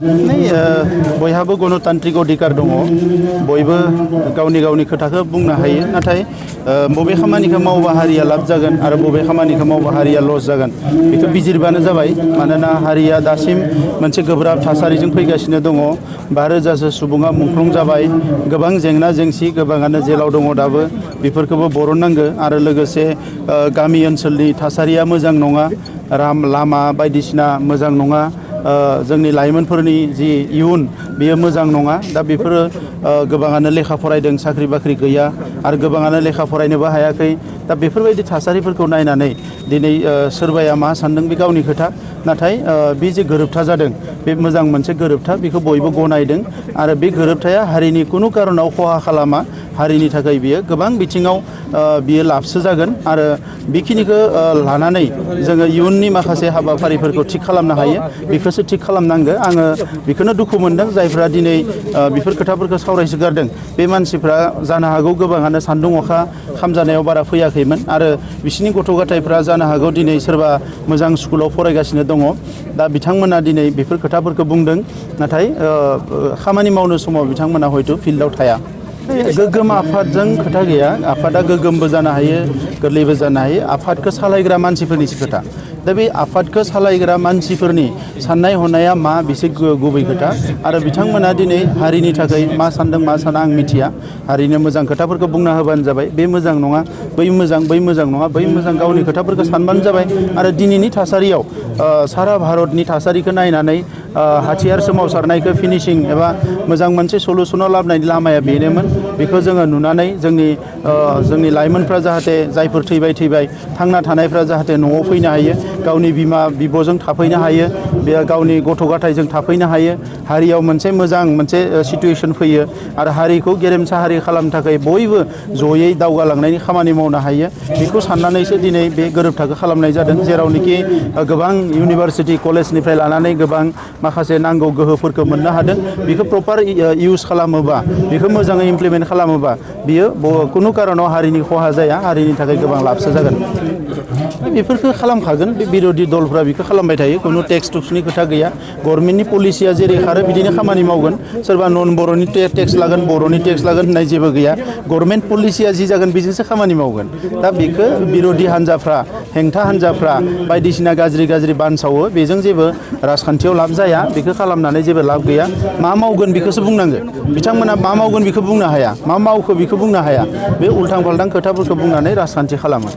बयहाबो गणतान्त्रिक अधिकार दङ बयबो गावनि गावनि खोथाखौ बुंनो हायो नाथाय बबे खामानिखौ मावबा हारिया लाब जागोन आरो बबे खामानिखौ मावबा हारिया लस जागोन बेखौ बिजिरबानो जाबाय मानोना हारिया दासिम मोनसे गोब्राब थासारिजों फैगासिनो दङ 5,000सो सुबुङा मुंख्लं जाबाय गोबां जेंना जेंसि गोबाङानो जेलाव दङ दाबो बेफोरखौबो बरननांगौ आरो लोगोसे गामि ओनसोलनि थासारिया मोजां नङा लामा बायदिसिना मोजां नङा जोंनि लाइमोनफोरनि जि इयुन बेयो मोजां नङा दा बेफोरो गोबाङानो लेखा फरायदों साख्रि बाख्रि गैया आरो गोबाङानो लेखा फरायनोबो हायाखै दा बेफोरबायदि थासारिफोरखौ नायनानै दिनै सोरबाया मा सानदों बे गावनि खोथा नाथाय बे जे गोरोबथा जादों बे मोजां मोनसे गोरोबथा बेखौ बयबो गनायदों आरो बे गोरोबथाया हारिनि कुनु कारनाव खहा खालामा हारिनि थाखाय बियो गोबां बिथिङाव बियो लाबसो जागोन आरो बेखिनिखौ लानानै जोङो इयुननि माखासे हाबाफारिफोरखौ थिग खालामनो हायो बेखौसो थिग खालामनांगौ आङो बेखौनो दुखु मोनदों जायफ्रा दिनै बेफोर खोथाफोरखौ सावरायसोगारदों बे मानसिफ्रा जानो हागौ गोबाङानो सान्दुं अखा खामजानायाव बारा फैयाखैमोन आरो बिसोरनि गथ' गथायफ्रा जानो हागौ दिनै सोरबा मोजां स्कुलाव फरायगासिनो दङ दा बिथांमोना दिनै बेफोर खोथाफोरखौ बुंदों नाथाय खामानि मावनो समाव बिथांमोना हयथ' फिल्डआव थाया गोग्गोम आफादजों खोथा गैया आफादा गोग्गोमबो जानो हायो गोरलैबो जानो हायो आफादखौ सालायग्रा मानसिफोरनिसो खोथा दा बे आफादखौ सालायग्रा मानसिफोरनि साननाय हनाया मा बेसे गुबै खोथा आरो बिथांमोना दिनै हारिनि थाखाय मा सानदों मा साना आं मिथिया हारिनो मोजां खोथाफोरखौ बुंना होबानो जाबाय बे मोजां नङा बै मोजां नङा बै मोजां गावनि खोथाफोरखौ सानबानो जाबाय आरो दिनैनि थासारियाव सारा भारतनि थासारिखौ नायनानै हाथियार सोमावसारनायखौ फिनिशिं एबा मोजां मोनसे सलुसनाव लाबोनायनि लामाया बेनोमोन बेखौ जोङो नुनानै जोंनि लाइमोनफ्रा जाहाथे जायफोर थैबाय थांना थानायफ्रा जाहाथे न'आव फैनो हायो गावनि बिमा बिब'जों थाफैनो हायो बे गावनि गथ' गथायजों थाफैनो हायो हारियाव मोनसे मोजां मोनसे सिटुएसन फैयो आरो हारिखौ गेरेमसा हारि खालामनो थाखाय बयबो जयै दावगालांनायनि खामानि मावनो हायो बेखौ साननानैसो दिनै बे गोरोबथाखौ खालामनाय जादों जेरावनोखि गोबां इउनिभारसिटि कलेजनिफ्राय लानानै गोबां माखासे नांगौ गोहोफोरखौ मोननो हादों बेखौ प्रपार इउज खालामोबा बेखौ मोजाङै इमप्लिमेन्ट खालामोबा बियो खुनु कारनाव हारिनि खहा जाया हारिनि थाखाय गोबां लाबसो जागोन बेफोरखौ खालामखागोन बे बिरोधि दलफ्रा बेखौ खालामबाय थायो खुनु टेक्स टुक्सनि खोथा गैया गभर्नमेन्टनि पलिसिया जेरै खारो बिदिनो खामानि मावगोन सोरबा नन बर'नि टेक्स लागोन बर'नि टेक्स लागोन होननाय जेबो गैया गभर्नमेन्ट पलिसिया जि जागोन बेजोंसो खामानि मावगोन दा बेखौ बिरोधि हान्जाफ्रा हेंथा हान्जाफ्रा बायदिसिना गाज्रि बानसावो बेजों जेबो राजखान्थियाव लाब जाया बेखौ खालामनानै जेबो लाब गैया मा मावगोन बेखौसो बुंनांगोन बिथांमोना मा मावगोन बेखौ बुंनो हाया मा मावखो बेखौ बुंनो हाया बे उल्थां फाल्थां खोथाफोरखौ बुंनानै राजखान्थि खालामो